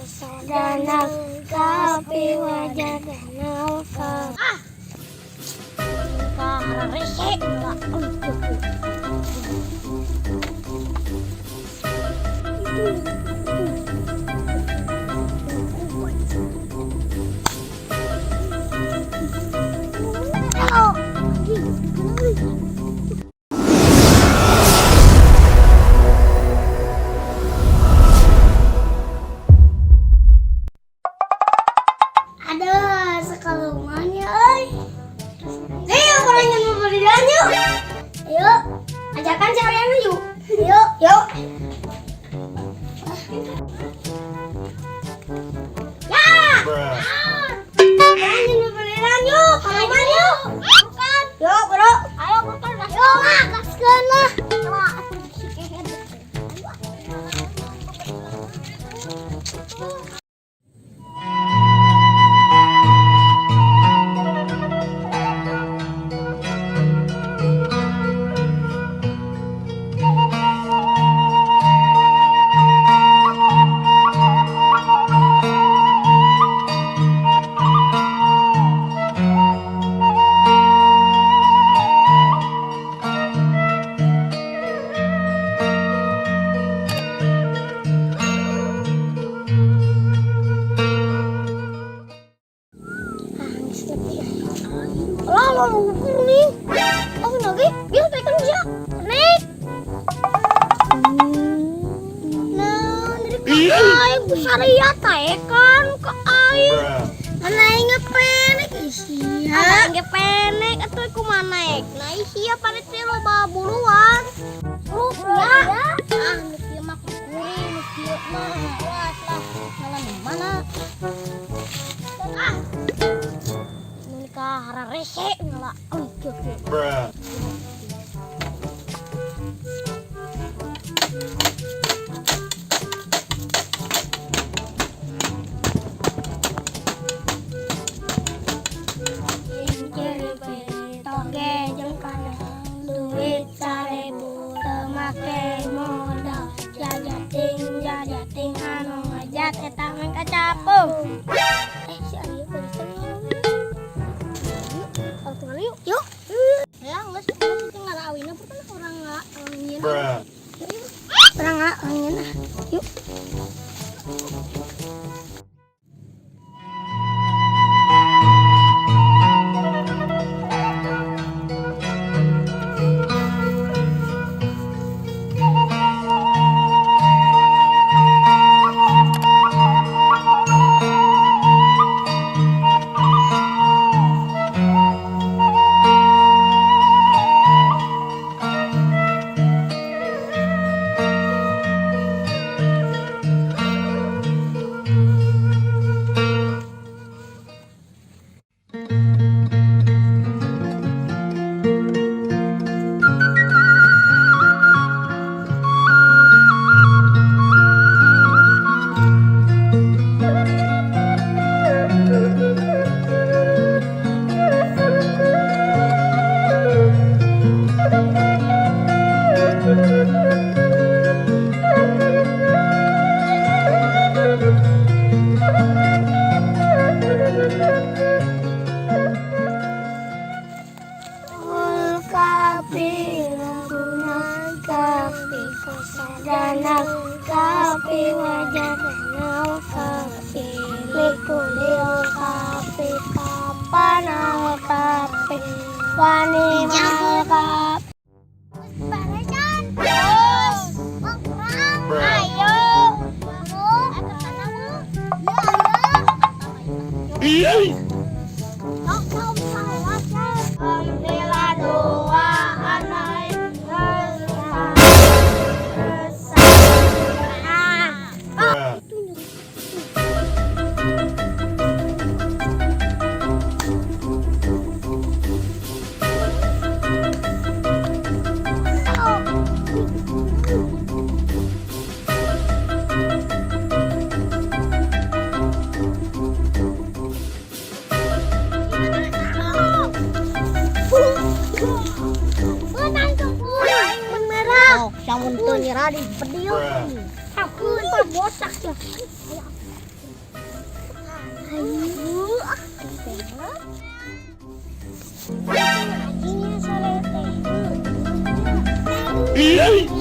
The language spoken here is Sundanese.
Kosadana kapi wajadana ka. Ah! Ka rese lah. Aduh, sekalungannya, euy. Ayo, gorengan mau beli yuk. Ayo, ajakan si Ariana yuk. Yuk, yuk. Ya! Gorengan mau beli yuk. Kalungan yuk. Bukan. Yuk, bro. Ayo, bukan. Yuk, lah, gaskeun lah. Lah, atuh si kehed. Lah, lo lugu nih. Oh, lagi. Biar kan bisa. Naik. Nah, dari ke aing syariat kan ke aing. Mana aing ngepenek sia. Aing ngepenek atuh kumaha naik. Nah, sia pada teh loba buruan. Lu ya. Ah, nu kieu mah kuring, nu kieu mah. Awas lah, ngalan di mana? Ah. Nu nikah hararese ngala. Oh, kieu kieu. Bruh. Toge jeung kana duit 1000 teu make modal jajating jajating anu ngajat eta mah kacapung. Eh, si Aryo beres yuk, kalau yuk yuk ya, geus geus itu ngarawina pun orang orang nyieun. Bruh. Orang orang nyieun ah, yuk. Kapi kapi kosadana kapi wajadana kapi likulil kapi kapanal kapi wani mal kapi. Terus, ayo, ayo, Bruh. Samun teu nyerah di pedil. Bruh. Aku bosak ya. Hayu ah. Ngajinya soleh teh.